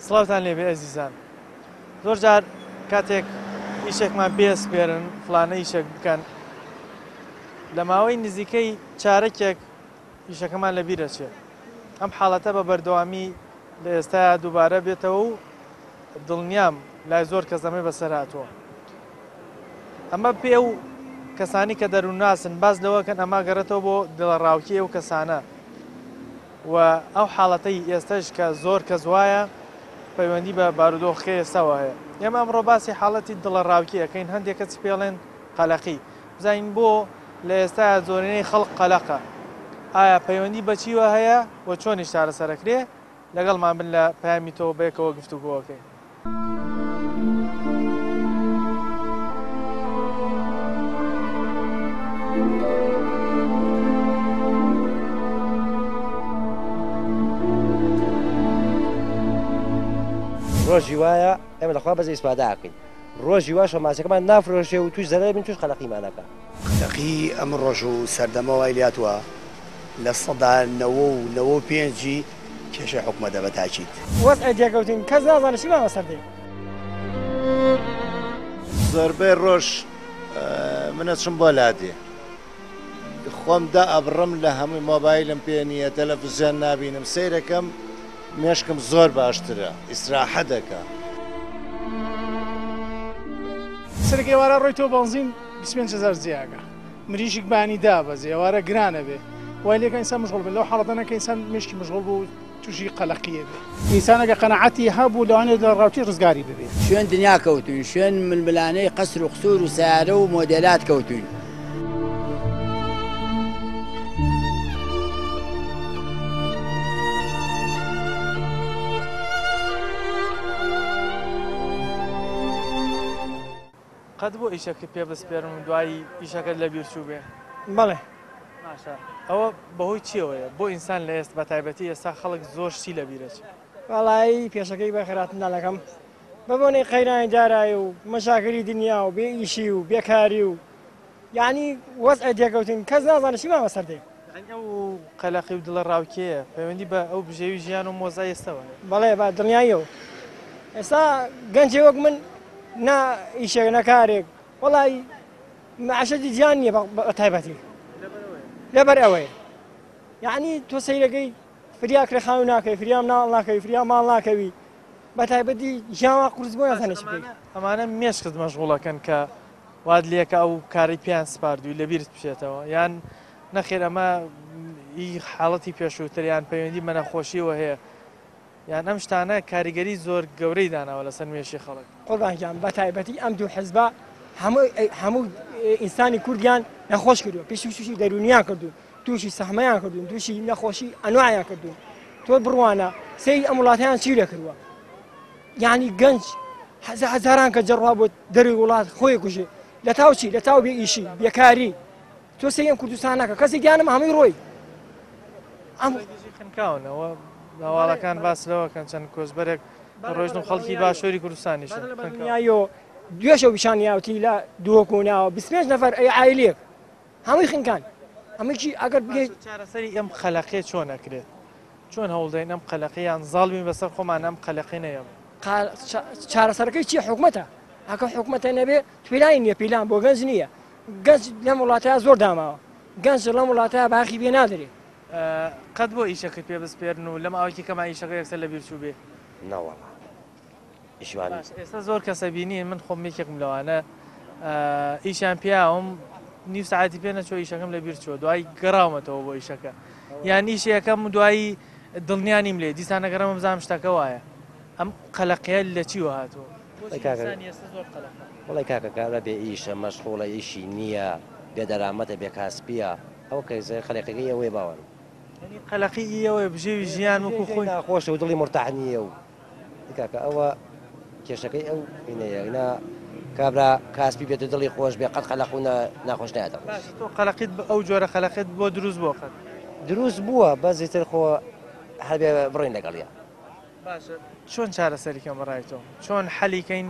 سڵاوتان لێبێ ئەزیزان. زۆر جار کاتێک ئیشێکمان پێ سپێرن فلانە ئیشێک بکەن لە ماوەی نزیکەی چارەکێک ئیشەکەمان لە بیر ئەچێ. ئەم حاڵەتە بە بەردەوامی لە ئێستایا دووبارە بێتەوە و دڵنیام لای زۆر کەس ئەمەی بەسەر هاتووە. ئەمە پێ و کەسانی کە دەروونناسن باس لەوەکەن ئەمە گەڕێتەوە بۆ دڵەڕاوکێ ئەو کەسانە و ئەو حاڵەتەی ئێستەش کە زۆر کەس وایە پەیوەندی بە بارودۆخەکەی ئێستاوە هەیە. ئێمە ئەمڕۆ باسی حاڵەتی دڵەڕاوکێ ئەکەین، هەندێک کەس پێڵێن قەلەقی. بزانین بۆ لە ئێستایا زۆرینەی خەڵک قەلەقە؟ ئایا پەیوەندی بە چیوە هەیە و چۆنیش چارەسەرەکرێ؟ لەگەڵمان بن لە پەیامی تۆ بەیەکەوە گفتوگۆ ئەکەین. ڕۆژی وایە ئێمە لە خوا بەزە ئیسفادە ئەکەین ڕۆژی واشە ماسیەکەمان نافرۆشێ و توش زەرەر بین توش قەلەقیمان ئەکا. قەلەقی ئەم ڕۆژ و سەردەمە وای لێهاتووە 95% ی کێشەی حکومەتە بە تاکید. وەزعێ تێکەوتین کەس نازانێ چیمان بەسەر دێ. زۆربەی ڕۆژ من ئەچم بۆ لادێ خۆم دائەبڕم لە هەمووی مۆبایلم پێ نییە تەلەفزیۆن نابینم سەیرەکەم مێشکم زۆر باشترە ئیسراحە دەکا. سەرەک ئێوارە ڕۆی تۆ بەنزین 25 هەزار جیاکە مریشک بانی دابەزێ ئێوارە گرانە بێ وای لێکە ئینسان مشغوڵ بێ لەو حاڵەتە کە ئینسان مێشکی مشغوڵ بوو تووشی قەلەقیە بێ. ئینسان ئەگەر قەناعەتی هەبوو لەوانەیە لە ڕاوچی ڕزگاری ببێ. شوێن دنیا کەوتوین، شوێن ململانێی قەسر و قسور و سەیارە و مۆدێلات کەوتوین. قەت بۆ ئیشەکە پێ بسپێرم و دوایی ئیشەکەت لەبیر چووبێ؟ بەڵێ. باشە ئەوە بەهۆی چیەوەیە؟ بۆ ئینسان لە ئێست بەتایبەتی ئێستا خەڵک زۆر شتی لەبیرەچێ؟ وەڵایی پێشەکەی بەخێرهاتنتان ئەکەم بە بۆنەی قەیرانی دارایی و مەشاکلی دنیا و بێ ئیشی و بێکاری و یانی وەزعێ تێکەوتین کەس نازانێ چیمان بەسەر دێ. یانی ئەو قەلەقی و دڵەڕاوکێیە پەیوەندی بە ئەو بژێوی ژیان و مۆزای ئێستاوە هەیە؟ بەڵێ بە دڵنیاییەوە ئێستا گەنجێ وەک من نا ئیشێک نە کارێک وەڵایی مەعشەتی جیان نییە بە تایبەتی لەبەر ئەوەیە یعنی تۆ سەیرەکەی فریا کرێخانو ناکەوی فریا مناڵ ناکەوی فریا ماڵ ناکەوی بە تایبەتی ژیان وا قورس بۆ نازانێ چی بکەی. ئەمانە مێشکت مەشغوڵەکەن کە وات لێکە ئەو کارەی پێیان سپاردووی لەبیرت بچێتەوە یان نەخێر ئەمە ئی حاڵەتی پێشووتر یان پەیوەندی بە نەخۆشیەوە هەیە یان ئەم شتانە کاریگەری زۆر گەورەی داناوە لەسەر مێشی خەڵک. قوربان گیان بە تایبەتی ئەم دوو حزبە هەموو هەموو ئینسانی کوردیان نەخۆش کردووە پێش تووشی دەروونیان کردوون تووشی سەحمەیان کردوون تووشی نەخۆشی ئەنوایان کردوون تۆ بڕوانە سەیری ئەم وڵاتیان چی لێ کردووە یعنی گەنج هەزاران کە جەڕوا بۆ دەروی وڵات خۆی کوژێ لە تاو چی لە تاو بێ ئیشی بێکاری تۆ سەیری ئەم کوردستان نەکە کەسی گیانم هەمووی ڕۆی ئەم خنکاونەوە هەواڵەکان باس لەوە کەن چەند کۆچبەرێک ڕۆژن و خەڵکی باشووری کوردستانیش دنیایۆ دوێشە پیشان یاوتی لە دهۆک و ناوە 25 نەفەر ئەی عایلێک هەمووی خنکان ئەمەکی ئەگەر بگەیت چارەسەری ئەم قەلەقیە چۆن ئەکرێت؟ چۆن هەوڵدەین ئەم قەلەقیان زاڵ بین بەسەر خۆمان ئەم قەلەقی نەیەڵین؟ چارەسەرەکەی چی حکومەتە ئەکە حکومەتە نەبێ پیلانی نییە پیلان بۆ گەنج نییە گەنج لەم وڵاتە زۆر داماوە گەنج لەم وڵاتە باخی پێ نادرێ. قەت بۆ ئیشەکەت پێ بسپێرن و لەم ئاوێکی کەما ئیشەکە یەکسەر لەبیر چووبێ؟ نەوەڵا ئیشمان. باش ئێستا زۆر کەسە بینین من خۆم یەکێکم لەوانە ئیشیان پیاوم نیو ساعتی پێ نەچوە ئیشەکەم لە بیر چوە دوایی گەڕاومەتەوە بۆ ئیشەکە یان ئیشەکەم دوایی دڵنیا نیم لێ دیسان نەگەڕێمە بزانم شتەکە وایە ئەم قەلەقیە لە چیوە هاتووە وڵی کاکە کابرا بێ ئیشە مەشغوڵە ئیشی نییە بێ دەرامەتە بێ کاسپیە ئەوە کە قەلەقەکەی ئەوەیە باوەڕم قەلەقی ئەوەیە بژێوی ژیان وەکو خۆی ناخۆشە و دڵی مورتاح نییە و کاکە ئەوە کێشەکەی ئەو هینەیە نا کابرا کاسپی بێت و دڵی خۆش بێ قەت قەلەق و ناخۆش نایەتە خۆش. باشە تۆ قەلەقیت ئەو جۆرە قەلەقیت بۆ دروست بووە قەت؟ دروست بووە بەس ئیتر خۆ هەر بێ بڕۆین لەگەڵیا. باشە چۆن چارەسەری کەم بەڕای تۆ؟ چۆن حەلی کەین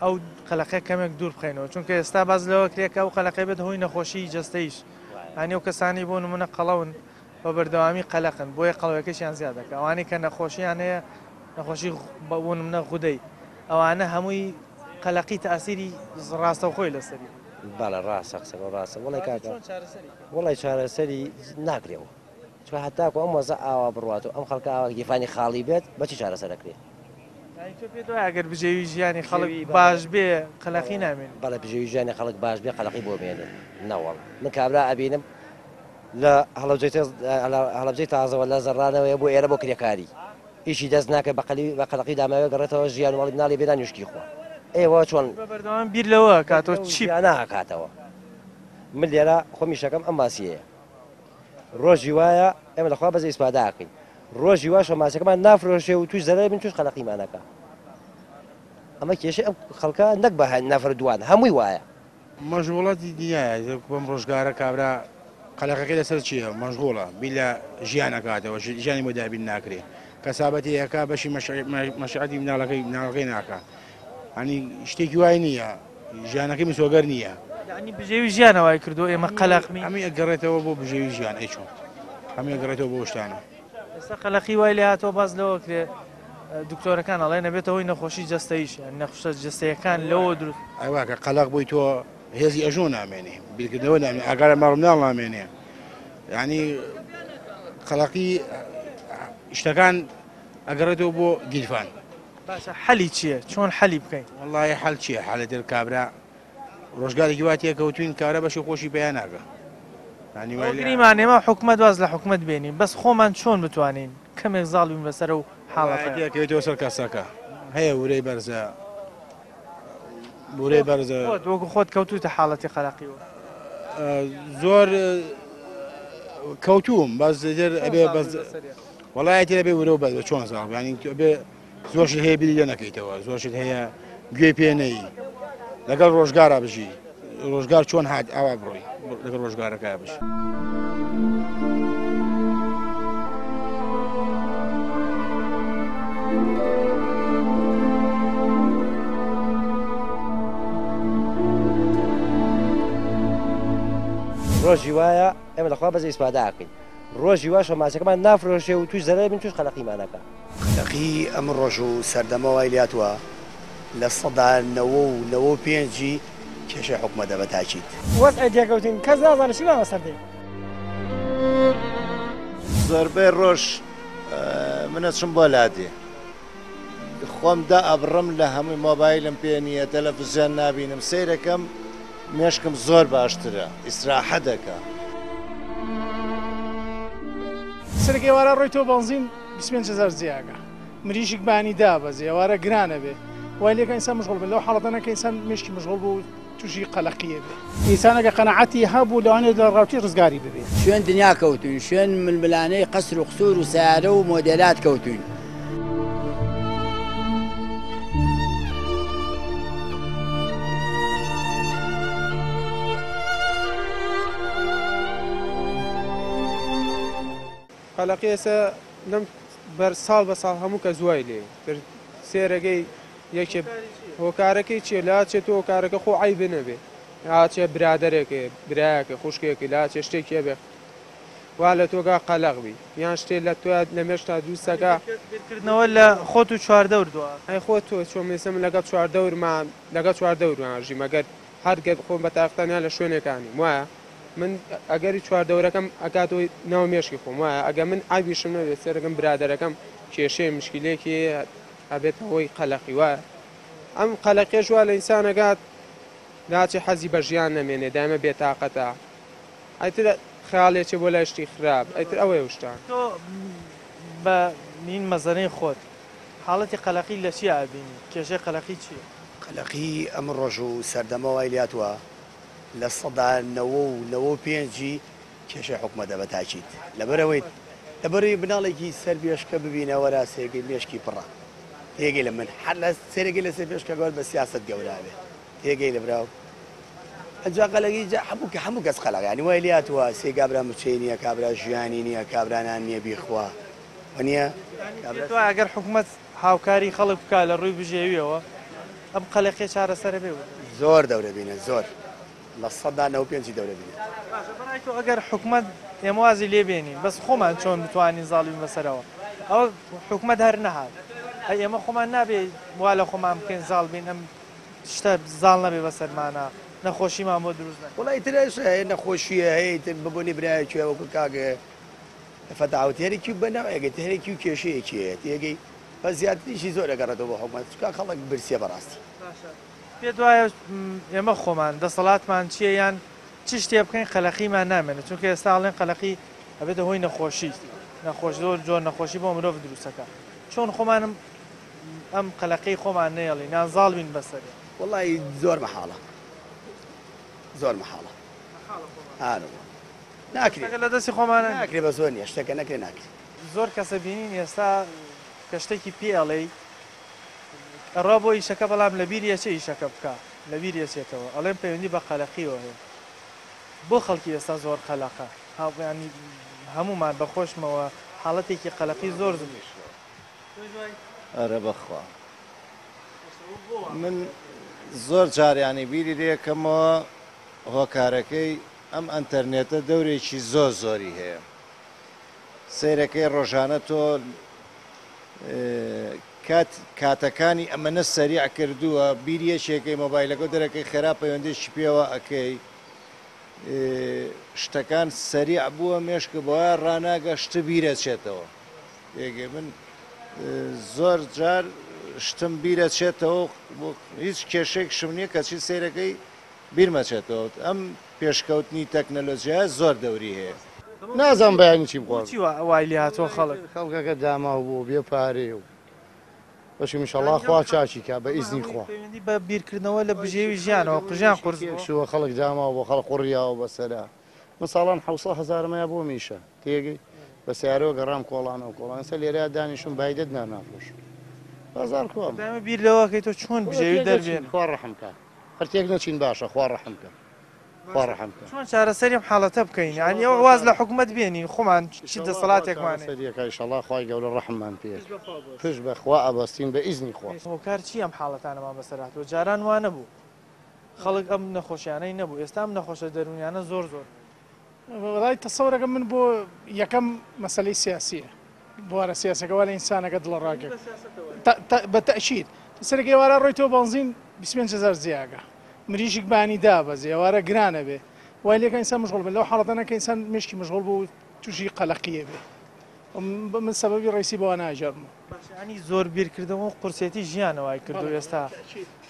ئەو قەلەقیە کەمێک دوور بخەینەوە چونکە ئێستا باس لەوە کرێ کە ئەو قەلەقی بێت هۆی نەخۆشی جەستەیش یانی ئەو کەسانی بۆ نمونە قەڵەون بە بەردەوامی قەلەقن بۆیە قەڵەوەکەشیان زیاد دەکا ئەوانەی کە نەخۆشیان هەیە نەخۆشی بۆ نمونە غودەی ئەوانە هەمووی قەلەقی تاسیری ڕاستەوخۆی لەسەری. بەڵێ ڕاستە قسەکە ڕاستە وەڵی کاکە وەڵی چارەسەری ناکرێەوە چونکە هەتاکو ئەم وەزع ئاوا بڕوات و ئەم خەڵکە ئاوا گیرفانی خاڵی بێت بەچی چارەسەر ئەکرێ؟ یانی تۆ پێت وایە ئەگەر بژێوی ژیانی خەڵک باش بێ قەلەقی نامێنێ؟ بەڵێ بژێوی ژیانی خەڵک باش بێ قەلەقی بۆ مێنێ نەوەڵا من کابرا ئەبینم لە هەڵەبجەی تازەوە لە زەڕانەوەیە بۆ ئێرە بۆ کرێکاری ئیشی دەست ناکە بەقەلی بە قەلەقی داماوێ گەڕێتەوە ژیان ماڵی مناڵی بێ نان وشکی خوا ئێوە چۆن بە بەردەوام بیر لەوە کاتەوە چی ناکاتەوە من لێرە خۆم ئیشەکەم ئەم ماسیەیە ڕۆژی وایە ئێمە لەخوا بەزە ئیسفادە ئەکەین ڕۆژی واشە ماسەکەمان نافرۆشێ و توش زەرەر بین توش قەلەقیمانەکە ئەمە کێشەی ئەم خەڵکە نەک بە نەفر دوان هەمووی وایە. مەشغوڵاتی دنیایە بەم ڕۆژگارە کابرا قەلەقەکەی لەسەر چییە مەشغوڵە بیر لە ژیان ئەکاتەوە ژیانی بۆ دابین ناکرێ کەسابەتی ئەکا بەشی مەشعەتی مناڵەکەی مناڵەکەی ناکا هەنی شتێکی وای نییە ژیانەکەی مسۆگەر نییە. یەعنی بژێوی ژیانە وای کردووە ئێمە قەلەق بین؟ هەمووی ئەگەڕێتەوە بۆ بژێوی ژیان ئەی چۆن هەمووی ئەگەڕێتەوە بۆ شتانە. ئێستا قەلەقی وای لێ هاتووە باس لەوە کرێ دکتۆرەکان ئەڵێن ئەبێتە هۆی نەخۆشی جەستەییش یانی نەخشە جەستەیەکان لەوە دروست. ئەی وا کە قەلەق بووی تۆ هێزی ئەژۆ نامێنێ بیرکردنەوە نامێنێ ئاگا لە ماڵ و مناڵ نامێنێ یانی قەلەقی شتەکان ئەگەڕێتەوە بۆ گیرفان. باشە حەلی چیە چۆن حەلی بکەین؟ وەڵاهی حەل چیە حەلە تر کابرا ڕۆژگارێکی وا تێکەوتوین کابرا بەشی خۆشی پیا ناکا یانی وای لێ گریمان ئێمە حکومەت واز لە حکومەت بێنین بەس خۆمان چۆن بتوانین کەمێک زاڵ بین بەسەر ئەو حاڵەتە؟ تێکەوێتەوە سەر کەسەکە هەیە ورەی بەرزە ورەی بەرزە خۆت وەکو خۆت کەوتوویتە حاڵەتی قەلەقیەوە؟ زۆر کەوتووم بەس ئەبێ بەس وەڵایەتی ئەبێ ورە و بەرزە چۆن زاڵ یانی ئەبێ زۆر شت هەیە بیری لێ نەکەیتەوە زۆر شت هەیە گوێی پێ نەیی لەگەڵ ڕۆژگارا بژی ڕۆژگار چۆن هات ئاوا بڕۆی لەگەڵ ڕۆژگارەکە بژی. ڕۆژی وایە ئێمە لەخوا بەزە ئیسفادە ئەکەین ڕۆژی واشە ماسەکەمان نافرۆشێ و توش زەرەر بین توش قەلەقیمانەکە. قەلەقی ئەم ڕۆژ و سەردەمە وای لێهاتووە 95% ی کێشەی حکومەتە بە تاکید. وەزعێ تێکەوتین کەس نازانێ چیمان بەسەر دێ. زۆربەی ڕۆژ من ئەچم بۆ لادێ خۆم دائەبڕم لە هەمووی مۆبایلم پێ نییە تەلەفزیۆن نابینم سەیرەکەم مێشکم زۆر باشترە ئیسراحە دەکا. سەرەک ئێوارە ڕۆی تۆ بەنزین 25 هەزار جێیاکە مریشک بانی دابەزێ ئێوارە گرانە بێ وای لێکە ئینسان مشغوڵ بێ لەو حاڵەتانە کە ئینسان مێشکی مشغوڵ بوو تووشی قەلەقیە بێ. ئینسان ئەگەر قەناعەتی هەبوو لەوانەیە لە ڕاوچی ڕزگاری ببێ. شوێن دنیا کەوتوین، شوێن ململانێی قەسر و قسور و سەیارە و مۆدێلات کەوتوین. قەلەقی ئێستا لەم بەر ساڵ بە ساڵ هەموو کەس وای لێ تر سێرەگەی یەکێ هۆکارەکەی چیە لا چێت تۆ هۆکارەکە خۆ عیب نەبێ لاچێ برادەرێکێ برایەکە خوشکێکی لاچێ شتێکی هەبێ وا لە تۆگا قەلەق بی یان شتێ لە تۆ لە مێشتا دروستەکە بیرکردنەوە لە خۆت و چواردەور دوا. ئەی خۆ تۆ چۆن ئێستا من لەگەڵ چواردەورمان لەگەڵ چواردەورمان ژیم ئەگەر هەر گەر خۆم بە تاقتان یان لە شوێنێکانیم وایە من ئەگەری چواردەورەکەم ئەکاتەوە ناو مێشکی خۆم وایە ئەگەر من عەیبیشم نەبێت سەرەکەم برادەرەکەم کێشەیە مشکیلەیەکی هەیە ئەبێتە هۆی قەلەقی وایە ئەم قەلەقیەش وا لە ئینسان ئەگات ناچێ حەزی بە ژیان نەمێنێ دایمە بێتاقەتە ئەیتر خەیاڵی ئەچێ بۆ لای شتی خراپ ئەیتر ئەوەیە ئەو شتانە. تۆ بە نین مەزەنەی خۆت حاڵەتی قەلەقی لە چیا ئەبینی؟ کێشەی قەلەقی چیە؟ قەلەقی ئەم ڕۆژ و سەردەمە وای لێهاتووە 95% ی کێشەی حکومەتە بە تاکید لەبەرئەوەی لەبەرئەوەی مناڵێکی سەر بێشکە ببینە وەرا سێگەی مێشکی پڕە تێگەی لە من هەر لە سێرەگەی لەسەر بێشکە گەور بە سیاسەت گەورە بێ تێگەی لە براو ئەجا قەلەقی جا هەموو کە هەموو کەس قەلەق یانی وای لێهاتووە سێ کابرا موچەی نییە کابرا ژیانی نییە کابرا نان نییە بیخوا وەنیە پێت وایە ئەگەر حکومەت هاوکاری خەڵک بکا لە ڕووی بژێویەوە ئەم قەلەقیە چارەسەرە بێ؟ زۆر دەورە بینە زۆر 95% ی دەورە بینێت. باشە بەڕای تۆ ئەگەر حکومەت ئێمە وازی لێ بێنین بەس خۆمان چۆن بتوانین زاڵ بین بەسەرەوە ئەوە حکومەت هەر نەهات. ئەی ئێمە خۆمان نابێ وا لە خۆمان بکەین زاڵ بین ئەم شتە زاڵ نەبێ بەسەرمانا نەخۆشیمان بۆ دروست نەکا. وەڵا ئیتر ئەش هەیە نەخۆشیە هەیە ئیتر بەبۆنەی برایەکی وەکو کاک فەتاح وتی هەرێکی بە نەوعێک ئیتر هەرێکی و کێشەیەکی هەیە تێگەی بەس زیاتریشی زۆر ئەگەڕێتەوە بۆ حکومەت چونکە خەڵک برسیە بەڕاستی. باشە پێت وایە ئێمە خۆمان دەسەڵاتمان چیە یان چ شتێ بکەین قەلەقیمان نامێنێت چونکە ئێستا ئەڵێن قەلەقی ئەبێتە هۆی نەخۆشی نەخۆش زۆر جۆر نەخۆشی بۆ مرۆڤ دروستەکە چۆن خۆمانم ئەم قەلەقی خۆمان نەیەڵین یان زاڵ بین بەسەرێ؟ وەڵی زۆر مەحاڵە زۆر مەحاڵە ئارە ناکرێ لە دەستی خۆمانە ناکرێ بە زۆر نیە شتەکە نەکرێ ناکرێ. زۆر کەسە بینین ئێستا کە شتێکی پێ ئەڵێی ئەڕوا بۆ ئیشەکە بەڵام لە بیری ئەچێ ئیشەکە بکا لە بیری ئەچێتەوە ئەڵێن پەیوەندی بە قەلەقیەوە هەیە بۆ خەڵکی ئێستا زۆر قەلەقە ینی هەموومان بە خۆشمەوە حاڵەتێکی قەلەقی زۆر زۆر ئەرە بەخوا من زۆر جار یانی بیری لێکەمەوە هۆکارەکەی ئەم ئەنتەرنێتە دەورێکی زۆر زۆری هەیە سەیرەکەی ڕۆژانە تۆ کات کاتەکانی ئەمەنە سەریع کردووە بیری یەکێکەی مۆبایلەکە دەرەکەی خێرا پەیوەندێکی پێوە ئەکەی شتەکان سەریع بووە مێشکە بۆە ڕناگە شتە بیرەچێتەوە یەگێ من زۆر جار شتم بیرەچێتەوە هیچ کێشێکشم نییە کەچی سەیرەکەی بیرمەچێتەوە ئەم پێشکەوتنی تەکنەلۆجیایە زۆر دەوری هەیە. نازانم بەیانی چی بخوازم. بۆچی وای لێهاتووە خەڵک؟ خەڵکەکە داماو بووە بێ پارەیە و بەشی ئینشەڵا خوا چاکی کا بە ئیزنی خوا. پەیوەندی بە بیرکردنەوە لە بژێوی ژیانەوە قژیان قورس بووە. تێکچووە خەڵک داماو بووە خەڵک قوڕیاوە بەسەرا من ساڵان حەوسەد هەزارم هەیە بۆم ئیشە تێگەی بە سەیارەوە گەڕام کۆڵانەوە کۆڵان ئێستا لێرە دانیشم بای دە دینار نافرۆشم بازاڕ کوا دایمە بیر لەوە ئەکەی تۆ چۆن بژێوی دەربێنی. خوا ڕەحم کا هەر تێک نەچین باشە خوا ڕەحم کە. خوا ڕەحم کە. چۆن چارەسەری ئەم حاڵەتە بکەین یانی ئەوە واز لە حکومەت بێنین خۆمان چ دەسەڵاتێکمان هەیە. چارەسەریەکە ئیشەڵا خوای گەورە ڕەحممان پێ پشت بە خوا ئەبەستین بە ئیزنی خوا. هۆکار چیە ئەم حاڵەتانەمان بەسەر هاتووە جاران وا نەبوو خەڵک ئەم نەخۆشیانەی نەبوو ئێستا ئەم نەخۆشە دەروونیانە زۆر زۆر. وەڵای تەسەورەکەم من بۆ یەکەم مەسەلەی سیاسیە بوارە سیاسەکە وا لە ئینسانەکە دڵەڕاکێ بە تەئکید سەرێک ئێوارە ڕۆی تۆ بەنزین 25 هەزار زیاگە مریشک بانی دابەزێ ئێوارە گرانە بێ وای لێکە ئینسان مشغوڵ بێ لەو حاڵەتانە کە ئینسان مێشکی مشغوڵ بوو تووشی قەلەقیە بێ من سەبەبی ڕئیسی بەوە ناگێڕمەوە. باشە یانی زۆر بیرکردنەوە و قورسێتی ژیانە وای کردووە ئێستا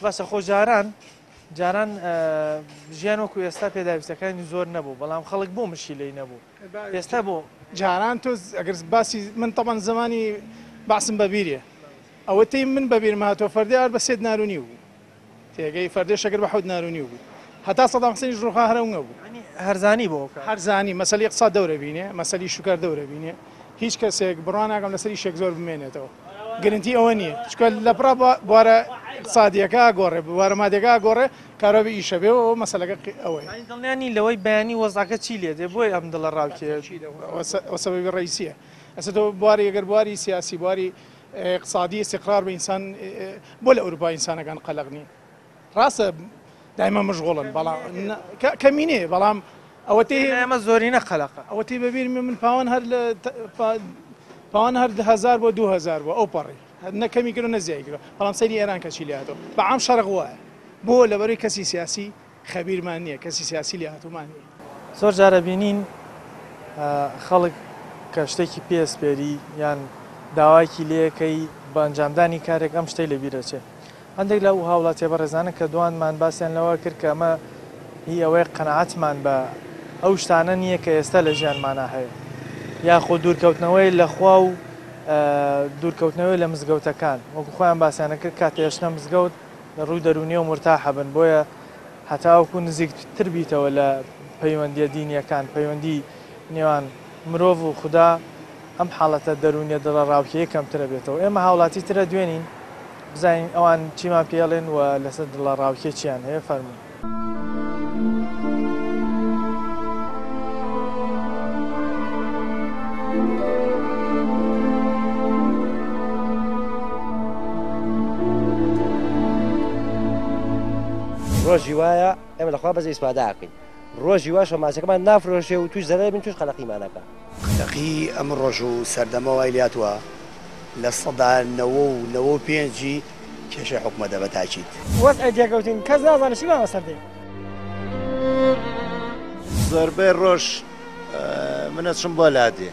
باشە خۆ جاران جاران ژیان وەکو ئێستا پێداویستەکانی زۆر نەبوو بەڵام خەڵک بۆ مشیلەی نەبوو ئێستا بۆ. جاران تۆ ئەگەر باسی من تەبەن زمانی بەعسم بەبیرێ ئەوەتەی من بەبیرم هاتووە فەردێ ئارد بە سێ دینار و نیو بوو تێگەی فەردێ شەکر بە حەوت دینار و نیو بوو هەتا سەدام حسێنیش ڕووخا هەر ئەونگە بوو. یانی هەرزانی بۆ ئەو کاتە. هەرزانی مەسەلی ئیقتساد دەورە بینێ مەسەلی شوکەر دەورە بینێ هیچ کەسێک بڕوا ناکەم لەسەر ئیشێک زۆر بمێنێتەوە گرنتی ئەوە نییە چونکە لەپڕا بوارە ئیقتسادیەکە ئەگۆڕێ بوارە مادیەکە ئەگۆڕێ کارۆبی ئیشە بێ و مەسەلەکە ئەوەیە. یانی دڵنیا نین لەوەی بەیانی وەزعەکە چی لێ دێ بۆیە ئەم دڵەڕاوکێیە. ئەوە سەبەبی ڕەئیسیە ئێستا تۆ بواری ئەگەر بواری سیاسی بواری ئیقتسادی ئیستیقرار بە ئینسان بۆ لە ئەوروپا ئینسانەکان قەلەق نین ڕاستە دایمە مشغوڵن بەڵام کەمینەیە بەڵام ئەوەتەی ئێمە زۆرینە قەلەقە. ئەوەتەی بەبیرمە من پاوان هەر لە پاوان هەر هەزار بۆ 2000 بۆ ئەو پەڕی نە کەمی کرد و نە زیای کرد بەڵام سەیری ئێران کەچی لێ هاتووە بە عام شەرق وایە بۆ لەبەرەی کەسی سیاسی خەبیرمان نییە کەسی سیاسی لێهاتوومان نییە. زۆر جار ئەبینین خەڵک کە شتێکی پێ ئەسپێری یان داوایەکی لێ ئەکەی بە ئەنجامدانی کارێک ئەم شتەی لەبیر ئەچێ. هەندێک لەو هاوڵاتیە بەڕێزانە کە دواندمان باسیان لەوە کرد کە ئەمە هی ئەوەیە قەناعەتمان بە ئەو شتانە نییە کە ئێستا لە ژیانمانا هەیە یاخۆ دوورکەوتنەوەی لە خوا و دوورکەوتنەوەی لە مزگەوتەکان وەکو خۆیان باسیانە کرد کاتێ ئەچنە مزگەوت لە ڕووی دەروونیەوە مورتاحە بن بۆیە هەتاوەکو نزیکتر بیتەوە لە پەیوەندیە دینیەکان پەیوەندی نێوان مرۆڤ و خودا ئەم حاڵەتە دەروونیە دڵەڕاوکێیە کەمترە بێتەوە ئێمە هاوڵاتی ترە دوێنین بزانین ئەوان چیمان پێڵێن و لەسەر دڵەڕاوکێ چیان هەیە فەرموون. ڕۆژی وایە ئێمە لەخوا بەس ئیسفادە ئەکەین ڕۆژی واش ماسەکەمان نافرۆشێ و توش زەرەر بین توش قەلەقیمانەکە. قەلەقی ئەم ڕۆژ و سەردەمە وای لاتوە. 95% ی کێشەی حکومەتە بە تاکید. وەزعی تێکەوتین کەس نازانێ چیمان بەسەر دێ. زۆربەی ڕۆژ من ئەچم بۆ لادێ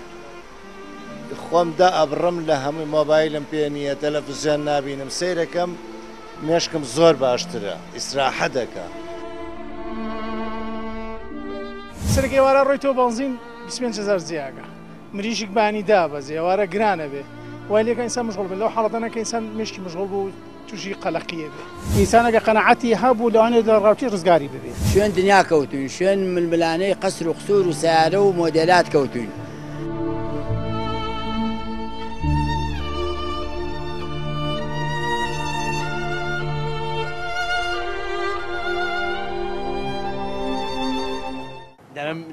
خۆم دائەبڕم لە هەمووی مۆبایلم پێ نییە تەلەفزیۆن نابینم سەیرەکەم مێشکم زۆر باشترە ئیسراحە دەکا. سەرەک ئێوارە ڕۆی تۆ بەنزین 25 هەزار جیاکە مریشک بانی دابەزێ ئێوارە گرانە بێ وای لێکە ئینسان مشغوڵ بێ لەو حاڵەتانە کە ئینسان مێشکی مشغوڵ بوو تووشی قەلەقیە بێ. ئینسان ئەگەر قەناعەتی هەبوو لەوانەیە لە ڕاوچی ڕزگاری ببێ. شوێن دنیا کەوتوین، شوێن ململانێی قەسر و قسور و سەیارە و مۆدێلات کەوتوین.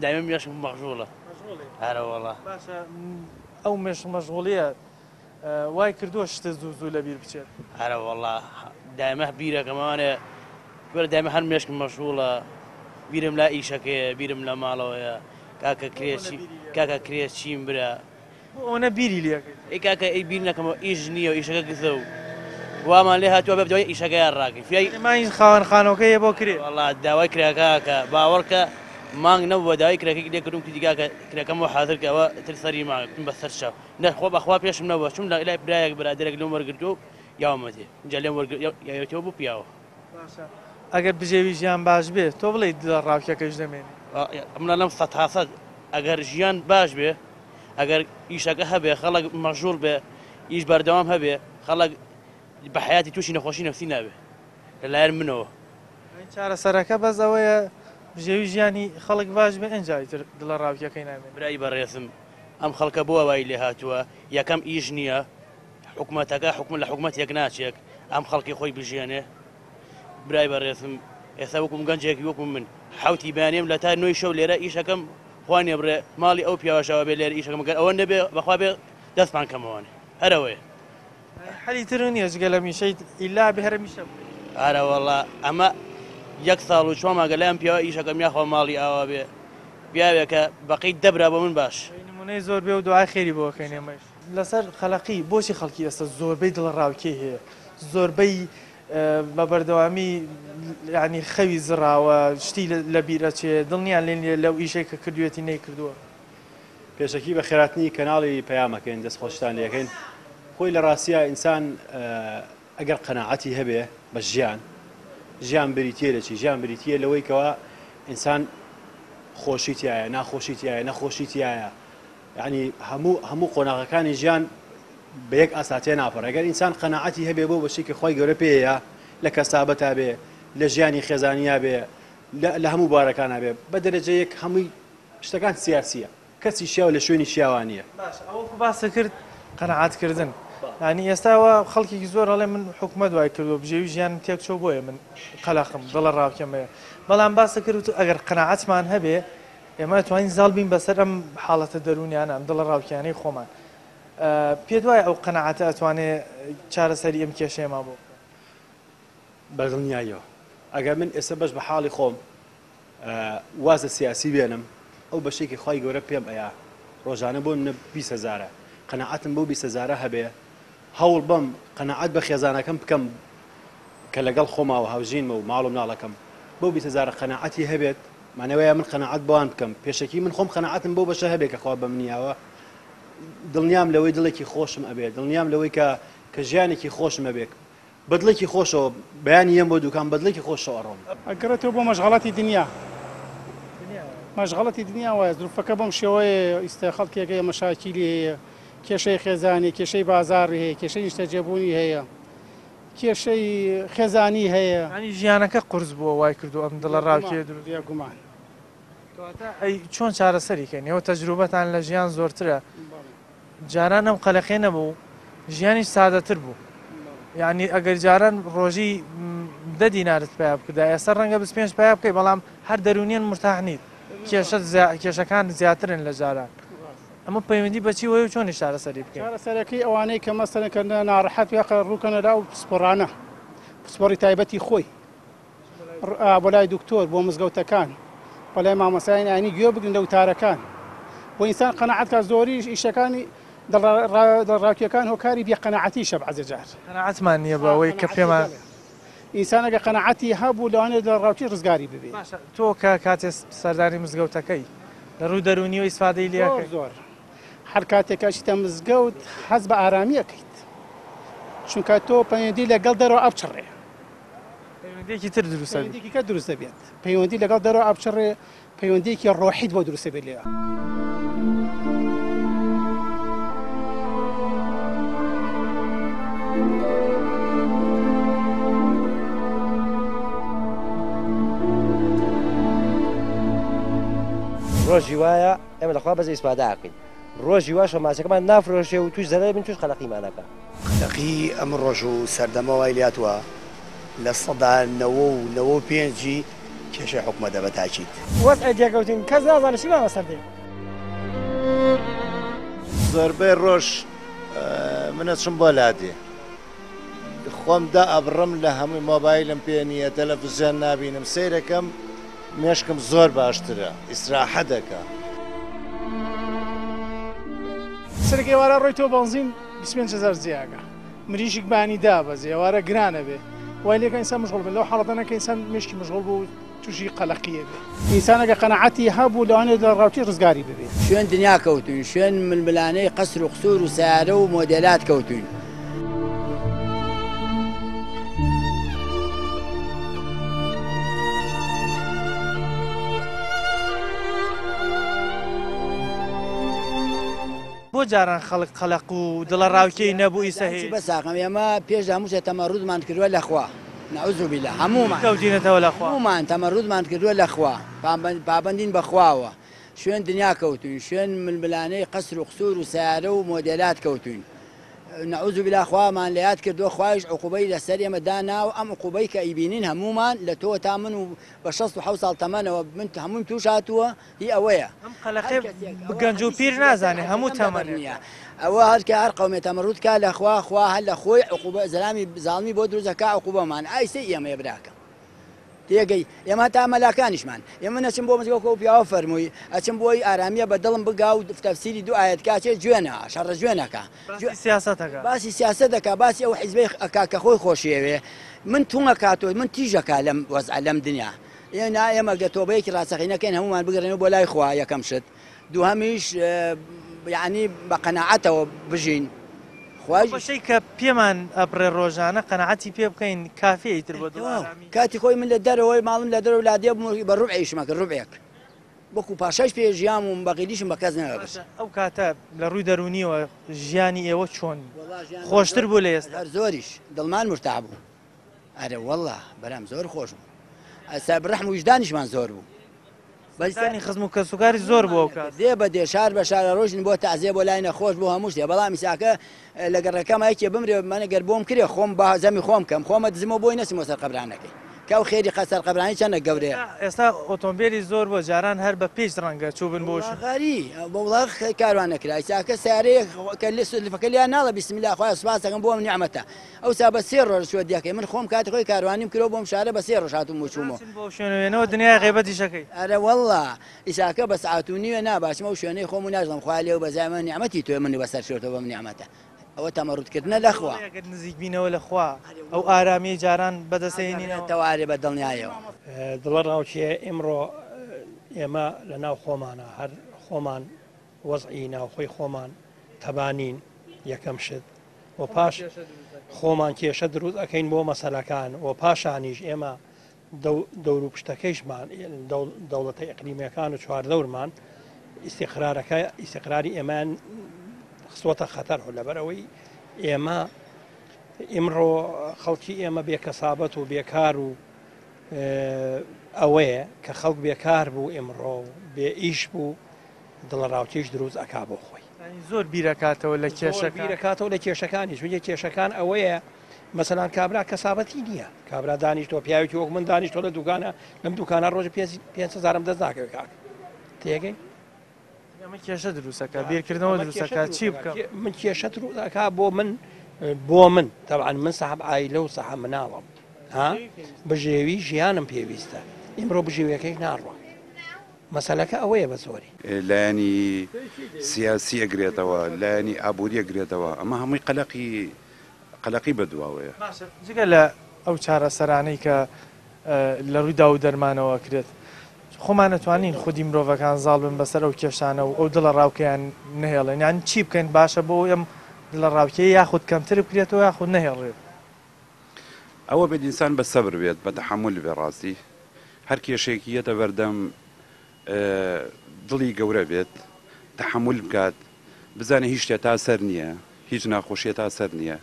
دایمە مێشکم مەغژوڵە. هەرەوەڵا. باشە ئەو مێشک مەشغوڵیە وای کردووە شتت زوو زوو لەبیر بچێت. ئەرەوەڵا دایمە بیرەکەم ئەوانێ کورە دایمە هەر مێشکم مەشغوڵە بیرم لا ئیشەکەیە بیرم لە ماڵەوەیە کاکە کرێچی کاکە کرێچیم برا. بۆ ئەوەنە بیری لێ ئەکەیت؟ ئەی کاکە ئەی بیر نەکەمەوە ئیش نییە و ئیشەکە گزە و وامان لێ هاتووە بێ دوای ئیشەکەیان ڕاکەین فریای مانگی خاوەن خانووەکەی هەیە بۆ کرێ. وەڵا داوای کرێکە ئەکا باوەڕکە مانگ نەبووە داوای کرێکەی لێ کردووم کردی کاکە کرێکەم بۆ حازر کە ئەوە تر سەری مانگە کوتم بەسەر چاو نە خۆ بەخوا پێشم نەبووە چوم لە لای برایەک برادەرێک لێم وەرگرتووە و یاومەتێ ئینجا لێم وەرگر یاوێتەوە بۆ پیاوە. باشە ئەگەر بژێوی ژیان باش بێ تۆ بڵێی دڵە ڕاوکێکەش دەمێنێ؟ من ئەڵێم سەتاسەد ئەگەر ژیان باش بێ ئەگەر ئیشەکە هەبێ خەڵک مەشغوڵ بێ ئیش بەردەوام هەبێ خەڵک بە حەیاتی تووشی نەخۆشی نەفسی نابێ لەلایەن منەوە. یانی چارەسەرەکە بەس ئەوەیە بژێوی ژیانی خەڵک باش بێ ئینجا ئیتر دڵە ڕاوکێکەی نامێنێ. برای بەڕێزم ئەم خەڵکە بۆ وای لێ هاتووە یەکەم ئیش نییە حکومەتەکە حکوم لە حکومەتێک ناچێک ئەم خەڵکی خۆی بژێنێ برای بەڕێزم ئێستا وەکوم گەنجێکی وەکو من حوتی بەیانیم لە تا نۆی شەو لێرە ئیشەکەم خوا نێبڕێ ماڵی ئەو پیاوەشەوە بێ لێرە ئیشەکەم گەر ئەوە نەبێ بەخوا بێ دەستمان کەمەوەێ هەرەوەیە. حەلی تر نییە جگە لە میشەی ئیلا بێ هەرە میشە بکەی. ئارەوەڵا ئەمە یەک ساڵ و چوار مانگە لای ئەم پیاوە ئیشەکەم یاخوا ماڵی ئاوا بێ پیاوێکە بەقەی دەبرا بۆ من باش. نمونەی زۆر بێ و دوعای خێری بۆ ئەکەین ئێمەش. لەسەر قەلەقی بۆچی خەڵکی ئێستا زۆربەی دڵەڕاوکێی هەیە زۆربەی بە بەردەوامی یانی خەوی زڕاوە شتی لەبیر ئەچێ دڵنیان لێ نییە لەو ئیشەی کە کردوێتی نەیکردووە. پێشەکی بەخێراتنی کەناڵی پەیام ئەکەین دەست خۆشتان لێکەین خۆی لە ڕاستیا ئینسان ئەگەر قەناعەتی هەبێ بە ژیان ژیان بریتە لە چی ژیان بریتە لەوەی کەوا ئینسان خۆشی تایە ناخۆشی تایە نەخۆشی تایە یعنی هەموو هەموو قۆناغەکانی ژیان بە یەک ئاسا تێ ناپەڕێ گەر ئینسان قەناعەتی هەبێ بۆ بەشی کە خۆی گەورە پێیە لە کەسابەتا بێ لە ژیانی خێزانیا بێ لە هەموو بارەکانە بێ بە دەرەجە یەک هەمووی شتەکان سیاسیە کەسی شیاو لە شوێنی شیاوا نیە. باشە ئەوە وەکو باست کرد قەناعەت کردن یانی ئێستا وا خەڵکێکی زۆر ئەڵێ من حکومەت وای کردووە بژێوی ژیانم تێک چووە بۆیە من قەلەقم دڵە ڕاوکێم هەیە بەڵام باست کرد وتت ئەگەر قەناعەتمان هەبێ ئێمە ئەتوانین زاڵ بین بەسەر ئەم حاڵەتە دەروونیانە ئەم دڵە ڕاوکیانەی خۆمان پێت وایە ئەو قەناعەتە ئەتوانێ چارەسەری ئەم کێشەیەمان بۆ بکات؟ بەدڵنیاییەوە ئەگەر من ئێستا بەش بە حاڵی خۆم واز لە سیاسی بێنم ئەو بەشەی کە خوای گەورە پێم ئەیا ڕۆژانە بۆ منە 20 هەزارە قەناعەتم بەو 20 هەزارە هەبێ هەوڵ بەم قەناعەت بە خێزانەکەم بکەم کە لەگەڵ خۆما و هاوژینمە و ماڵ و مناڵەکەم بەو 20 هەزارە قەناعەتی هەبێت مانەوەیە من قەناعەت بەوان بکەم پێشەکی من خۆم قەناعەتم بەو بەشە هەبێ کە خوا بە منیاوە دڵنیام لەوەی دڵێکی خۆشم ئەبێ دڵنیام لەوەی کە کە ژیانێکی خۆشم ئەبێ بە دڵێکی خۆشەوە بەیانی یەم بۆ دوکان بە دڵێکی خۆشەوە ئەڕۆم. ئەگەڕێتەوە بۆ مەشغەڵەتی دنیا مەشغەڵەتی دنیا وایە زروفەکە بەم شێوەیە ئیستا خەڵکێک هەیە مەشاکیلی هەیە کێشەی خێزانی کێشەی بازاڕی هەیە کێشەی نیشتەجێبوونی هەیە کێشەی خێزانی هەیە. یانی ژیانەکە قورس بووە وای کردووە ئەم دڵەڕاوکێیە دروست بێت. بێگومان. کەواتە ئەی چۆن چارەسەری کەین؟ ئێوە تەجروبەتان لە ژیان زۆرترە. جاران ئەم قەلەقیە نەبوو ژیانیش سادەتر بوو یعنی ئەگەر جاران ڕۆژی دە دینارت پیا بکردا ئێستا ڕەنگە 25 پیا بکەی بەڵام هەر دەرونیان مرتاح نیت کێشە کێشەکان زیاترن لە جاران ئەمە پەیوەندی بەچی وەیە و چۆنی چارەسەری بکەین چارەسەرەکەی ئەوانەی کە مەسەلەن کە ناڕەحەت یاخە ڕووکەنە لاو پسپۆڕانە پسپۆڕی تایبەتی خۆی بۆ لای دکتۆر، بۆ مزگەوتەکان، بۆ لای مامۆستایانی ئاینی گوێ بگرن لە وتارەکان. بۆ ئینسان قەناعەت کا زۆریش ئیشەکانی دڵەڕاوکێکان هۆکاری بێ قەناعەتیشە بەعزێ جار. قەناعەتمان نییە بەوەی کە پێمان. ئینسان ئەگەر قەناعەتی هەبوو لەوانەیە دڵەڕاوکێ ڕزگاری ببێ. باشە تۆ کە کاتێ سەردانی مزگەوتەکەی لە ڕووی دەروونیەوە ئیسفادەی لێ ئەکەی؟ زۆر زۆر. هەر کاتێک ئەچیتە مزگەوت هەست بە ئارامی ئەکەیت چونکە تۆ پەیوەندی لەگەڵ دەرەوە ئەپچڕێ. پەیوەندیەکی تر دروست ئەبێت. پەیوەندیەکی کە دروست دەبێت. پەیوەندی لەگەڵ دەرەوە ئەپچڕێ پەیوەندیەکی ڕۆحیت بۆ دروست دەبێت لێرە. ڕۆژی وایە ئێمە لەخوا بەس ئیسفادە ئەکەین ڕۆژی واش ماسیەکەمان نافرۆشێ و توش زەرەر بین توش قەلەقیمان ئەکا. قەلەقی ئەم ڕۆژ و سەردەمە وای لێهاتووە 95% ی کێشەی حکومەتە بە تاکید. وەزعێ تێکەوتین کەس نازانێ چیمان بەسەر دێ. زۆربەی ڕۆژ من ئەچم بۆ لادێ خۆم دائەبڕم لە هەمووی مۆبایلم پێ نییە تەلەفزیۆن نابینم سەیرەکەم مێشکم زۆر باشترە ئیسراحە دەکا. سەرێک ئێوارە ڕۆی تۆ بەنزین 25 هەزار جیاکە مریشک بانی دابەزێ ئێوارە گرانە بێ وای لێکە ئینسان مشغوڵ بێ لەو حاڵەتانە کە ئینسان مێشکی مشغوڵ بوو تووشی قەلەقیە بێ ئینسان ئەگەر قەناعەتی هەبوو لەوانەیە لە ڕاوچی ڕزگاری ببێ. شوێن دنیا کەوتوین شوێن ململانێی قەسر و قسور و سەیارە و مۆدێلات کەوتوین. بۆ جاران خەڵک قەلەق و دڵەڕاوکێی نەبوو ئیسە هەیەتی. چی بەساقم ئێمە پێش لە هەموو شتێ تەمەڕودمان کردووە لە خوا نعوذ باللە هەموومان کەوتینەتەوە لە خوا. هەموومان تەمەڕودمان کردووە لە خوا پابەندین بە خواوە شوێن دنیا کەوتوین شوێن ململانێی قەسر و قسور و سەیارە و مۆدێلات کەوتوین نعوذ باللە خوامان لە یاد کردووە خوایش عقوبەی لەسەر ئێمە داناوە ئەم عقوبەی کە ئەیبینین هەموومان لە تۆ تا من و بە 67 ساڵ تەمەنەوە من هەموویم توش هاتووە هی ئەوەیە ئەم قەلەقێ گەنج و پیر نازانێ هەموو تەمەنێک. ئەوە هەرکە هەر قەومێ تەمەڕود کا لە خوا خوا هەر لە خۆی عقوبە زەلامی زاڵمی بۆ دروست ئەکا عقوبەمان ئایسەی ئێمەیە براکەم تێگەی ئێمە تا مەلاکانیشمان ئێمە نەچم بۆ مزگەوت کە ئەو پیاوە فەرمووی ئەچم بۆی ئارامیە بە دڵم بگا و تەفسیری دوو ئایەت کا چێ جوێنە شەڕە جوێنەکە باسی سیاسەتەکە باسی سیاسەت دەکا باسی ئەو حیزبەی ئەکا کە خۆی خۆشیەوێ من توڵەکا تۆ من تیژەکا لەم وەزعە لەم دنیا ئێ نا ئێمە گەر تۆبەیەکی ڕاستەقینە کەین هەموومان بگەڕێنەوە بۆ لای خوا یەکەم شت دووهەمیش یعنی بە قەناعەتەوە بژین خوایش بەشەی کە پێمان ئەبڕێ ڕۆژانە قەناعەتی پێ بکەین کافیە ئیتر بۆ دڵ ئارامی. کاتی خۆی من لە دەرەوەی ماڵم لە دەرەوە لادێ بووم بە ڕوبع ئیشمە کرد ڕوبعێک وەکو پاشایش پێ ژیام و بەغیلیشم بە کەس نەئەبرد. باشە ئەو کاتە لە ڕووی دەروونیەوە ژیانی ئێوە چۆن بوو؟ خۆشتر بوو لە ئێستا؟ هەر زۆریش دڵمان مورتاح بوو. ئەرێ وەڵا برام زۆر خۆش بوو ئەسا ڕەحم و ویژدانیشمان زۆر بوو بەسانی خزم و کەسوکاری زۆر بوو ئەو کات دێ بە دێ شار بە شارە ڕۆژن بۆ تازیە بۆ لای نەخۆش بۆ هەموو شتێ بەڵام ئیساکە لە گەڕەکەمە یەکێ بمرێ من گەر بۆم کرێ خۆم بە زەمی خۆم کەم خۆمە دزمەوە بۆی نەچمەوە سەر قەبرانەکەی کە ئەو خێری قە سەر قەبرانی چەندە گەورەیە ئێستا ئۆتۆمبێلی زۆر بۆ جاران هەر بە پێیش ڕەنگە چووبن بۆ شوێن. غەری بۆ وڵاخ کاروان نەکرا ئیساکە سیارەیەک کە لفەکە لێیان ناڵە بسم الله خوایە سوپاس دەکەم بۆ ئەم نیعمەتە ئەوسا بە سێ ڕۆژ چوە دیەکەی من خۆم کاتی خۆی کاروانیم کرۆ بۆم شارە بە سێ ڕۆژ هاتوم و چومەوە. ناچن بۆ شوێن وێنەوە دنیای غەیبەتیش ئەکەی. ئەرە وەڵا ئیساکە بە سەعات و نیوێ نا باچمە ئەو شوێنەی خۆم و ناژڵم خوایە لێو بەزای من نیعمەتی تۆیە منی بەسەر شۆرتەوە بەم نیعمەتە ئەوە تەمەڕود کردنە لە خوا. ئەگەر نزیک بینەوە لە خوا ئەو ئارامیەی جاران بەدەست هێنینەوە. ئەگەڕێتەوە ئەرێ بە دڵنیایەوە. دڵەڕاوکێ ئیمڕۆ ئێمە لە ناو خۆمانە هەر خۆمان وەزعی ناوخۆی خۆمان تەبا نین یەکەم شت و پاش خۆمان کێشە دروست ئەەکەین بۆ مەسەلەکان و پاشانیش ئێمە دەوروپشتەکەیشمان دەوڵەتە ئیقلیمیەکان و چواردەورمان ئیستیقرارەکە ئیستیقراری ئێمەیان خستوەتە خەتەر و لەبەر ئەوەی ئێمە ئیمڕۆ خەڵکی ئێمە بێکەسابەت و بێکار و ئەوەیە کە خەڵک بێکار بوو ئیمڕۆ و بێ ئیش بوو دڵەڕاوکێش دروست ئەکا بۆ خۆی. یانی زۆر بیرەکاتەوە لە کێشەکان. زۆر بیرەکاتەوە لە کێشەکانی چونکە کێشەکان ئەوەیە مەسەلان کابرا کەسابەتی نییە کابرا دانیشتوە پیاوێکی وەک من دانیشتوە لە دوکانە لەم دوکانە ڕۆژ 5 هزارم دەست ناکەوێت کاک تێگەی ئەمە کێشە دروستەکە بیرکردنەوە دروستەکە چی بکەم من کێشە دروستەکە بۆ من بۆ من تەبعەن من سەحب عایلە و سەحب مناڵم ها بژێوی ژیانم پێویستە ئیمڕۆ بژێویەکەی ناڕوە. مەسەلەکە ئەوەیە بە زۆری. لایەنی سیاسی ئەگرێتەوە، لایەنی ئابووری ئەگرێتەوە، ئەمە هەمووی قەلەقی قەلەقی بەدواوەیە. باشە جگە لە ئەو چارەسەرانەی کە لە ڕووی داو و دەرمانەوە ئەکرێت، خۆمان ئەتوانین خودی مرۆڤەکان زاڵ بن بەسەر ئەو کێشانە و ئەو دڵەڕاوکێیان نەهێڵێن؟ یان چی بکەین باشە بۆ ئەوەی ئەم دڵەڕاوکێیە یاخود کەمتر بکرێتەوە یاخود نەهێڵرێت؟ ئەوە بێت ئینسان بە سەبر بێت بە تەحەمول بێ ڕاستی هەر کێشەیەکی یەتە بەردەم دڵی گەورە بێت تەحەمول بکات بزانێ هیچ شتێ تا سەر نییە هیچ ناخۆشیە تا سەر نییە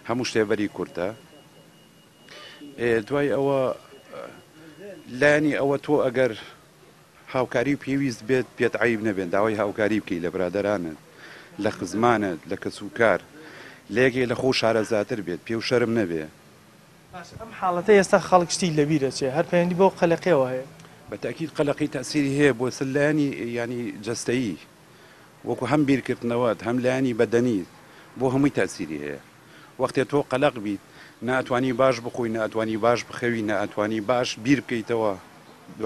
هەموو شتێ بەری کورتە دوای ئەوە لایەنی ئەوە تۆ ئەگەر هاوکاری پێویست بێت پێت عەیب نەبێت داوای هاوکاری بکەی لە برادەرانت لە خزمانت لە کەسوکار لە یەکێ لە خۆو شارەزاتر بێت پێو شەرم نەبێ. باشە ئەم حاڵەتەی ئێستا خەڵک شتی لەبیر ئەچێ هەر پەیوەندی بەو قەلەقیەوە هەیە؟ بە تەئکید قەلەقی تەئسیری هەیە بۆ سەر لایەنی یانی جەستەیی وەکو هەم بیرکردنەوەت هەم لایەنی بەدەنیت بۆ هەمووی تەئسیری هەیە وەختێ تۆ قەلەق بیت نە ئەتوانی باش بخۆی نە ئەتوانی باش بخەوی نە ئەتوانی باش بیر بکەیتەوە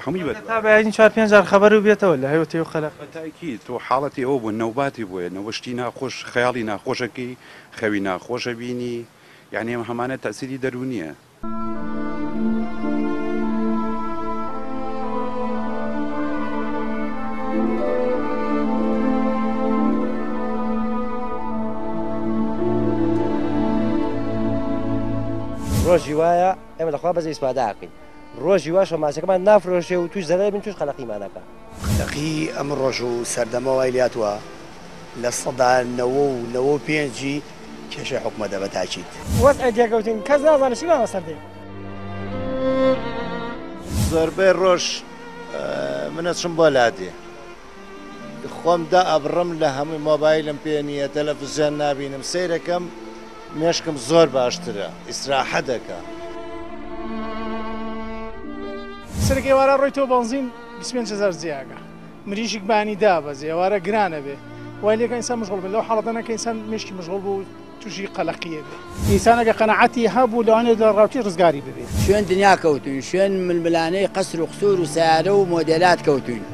هەمووی بە تا بەیانی چوار پێنج جار خەبەرو بێتەوە لە هەوێ تێو قەلەق. بە تاکید تۆ حاڵەتی ئەوە بوو نەوباتی بۆیە نەوە شتی ناخۆش خەیاڵی ناخۆش ئەکەی خەوی ناخۆش ئەبینی یانی ئەم هەمانە تەئسیری دەروونیە. ڕۆژی وایە ئێمە لەخوا بەزە ئیسفادە ئەکەین ڕۆژی واش ماسیەکەمان نافرۆشێ و توش زەرەر بین توش قەلەقیمان ئەکا. قەلەقی ئەم ڕۆژ و سەردەمە وای لێهاتووە 95% ی کێشەی حکومەتە بە تاکید. وەزعێ تێکەوتین کەس نازانێ چیمان بەسەر دێ. زۆربەی ڕۆژ من ئەچم بۆ لادێ خۆم دائەبڕم لە هەمووی مۆبایلم پێ نییە تەلەفزیۆن نابینم سەیرەکەم مێشکم زۆر باشترە ئیسراحە دەکا. سەرەک ئێوارە ڕۆی تۆ بەنزین 25 هەزار جیاکە مریشک بانی دابەزێ ئێوارە گرانە بێ وای لێکە ئینسان مشغوڵ بێ لەو حاڵەتە کە ئینسان مێشکی مشغوڵ بوو تووشی قەلەقیە بێ. ئینسان ئەگەر قەناعەتی هەبوو لەوانەیە لە ڕاوچی ڕزگاری ببێ. شوێن دنیا کەوتوین شوێن ململانێی قەسر و قسور و سەیارە و مۆدێلات کەوتوین.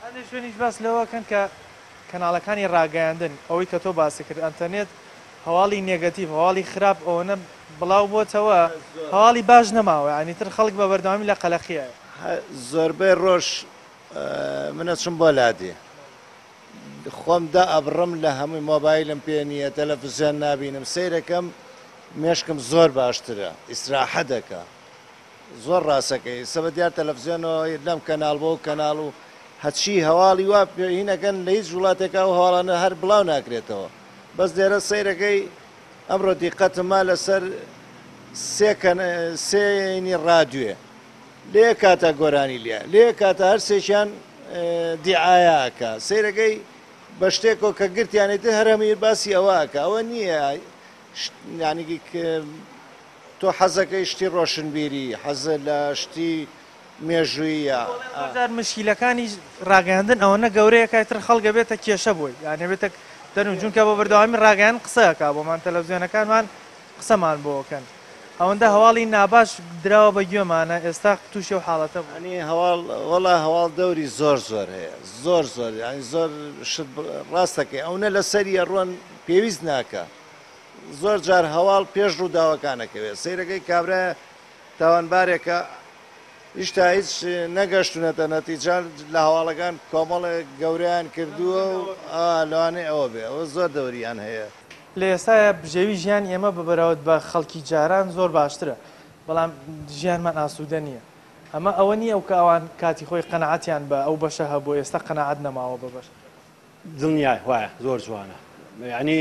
هەندێک شوێنیش باس لەوە ئەکەن کە کەناڵەکانی ڕاگەیاندن ئەوەی کە تۆ باست کرد ئەنتەرنێت هەواڵی نێگەتیڤ هەواڵی خراپ ئەوەنە بڵاو بۆتەوە هەواڵی باش نەماوە یانی تر خەڵک بە بەردەوامی لە قەلەقیایە. زۆربەی ڕۆژ من ئەچم بۆ لادێ خۆم دائەبڕم لە هەمووی مۆبایلم پێ نییە تەلەفزیۆن نابینم سەیرەکەم مێشکم زۆر باشترە ئیسراحە دەکا زۆر ڕاستەکەی ئیستا بە دیار تەلەفزیۆنەوە لەم کەناڵ بۆ کەناڵ و هەچی هەواڵی وا هینەکەن لە هیچ وڵاتێکا ئەو هەواڵانە هەر بڵاو ناکرێتەوە بەس لێرە سەیرەکەی ئەمڕۆ دیقەتم ما لەسەر سێ کەن سێینی ڕادوێ لە یەک کاتا گۆرانی لە لە یەک کاتا هەر سێکیان دیعاە ئەکا سەیرەکەی بە شتێکەوە کە گرتیانێت هەر هەمووی باسی ئەوە ئەکا ئەوە نییە یعنی تۆ حەزەکەی شتی ڕۆشنبیری، حەزت لە شتی مێژووییە. زۆر جار مشکیلەکانی ڕاگەیاندن ئەوەنە گەورەیە کە ئیتر خەڵک ئەبێتە کێشە بۆی یان ئەبێتە دەروون چونکە بە بەردەوامی ڕاگەیاندن قسە ئەکا بۆمان تەلەفزیۆنەکانمان قسەمان بۆ ئەکەن ئەوەندە هەواڵی ناباش دراوە بە گوێمانە ئێستا تووشی ئەو حاڵەتە بووین. یانی هەواڵ وەڵا هەواڵ دەوری زۆر زۆر هەیە زۆر زۆر یانی زۆر شت ڕاستەکەی ئەونە لەسەری ئەڕۆن پێویست ناکا زۆر جار هەواڵ پێش ڕووداوەکان ئەکەوێت سەیرەکەی کابرا تاوانبارێکە هیشتا هیچ نەگەشتونەتە نەتیجە لە هەواڵەکان کۆمەڵێک گەورەیان کردووە و لەوانەیە ئەوە بێ ئەوە زۆر دەوریان هەیە. لە ئێستایا بژێوی ژیانی ئێمە بە بەراورد بە خەڵکی جاران زۆر باشترە بەڵام ژیانمان ئاسوودە نییە ئەمە ئەوە نییە ئەو کە ئەوان کاتی خۆی قەناعەتیان بە ئەو بەشە هەبوو ئێستا قەناعەت نەماوە بە بەش. دڵنیای وایە زۆر جوانە یعنی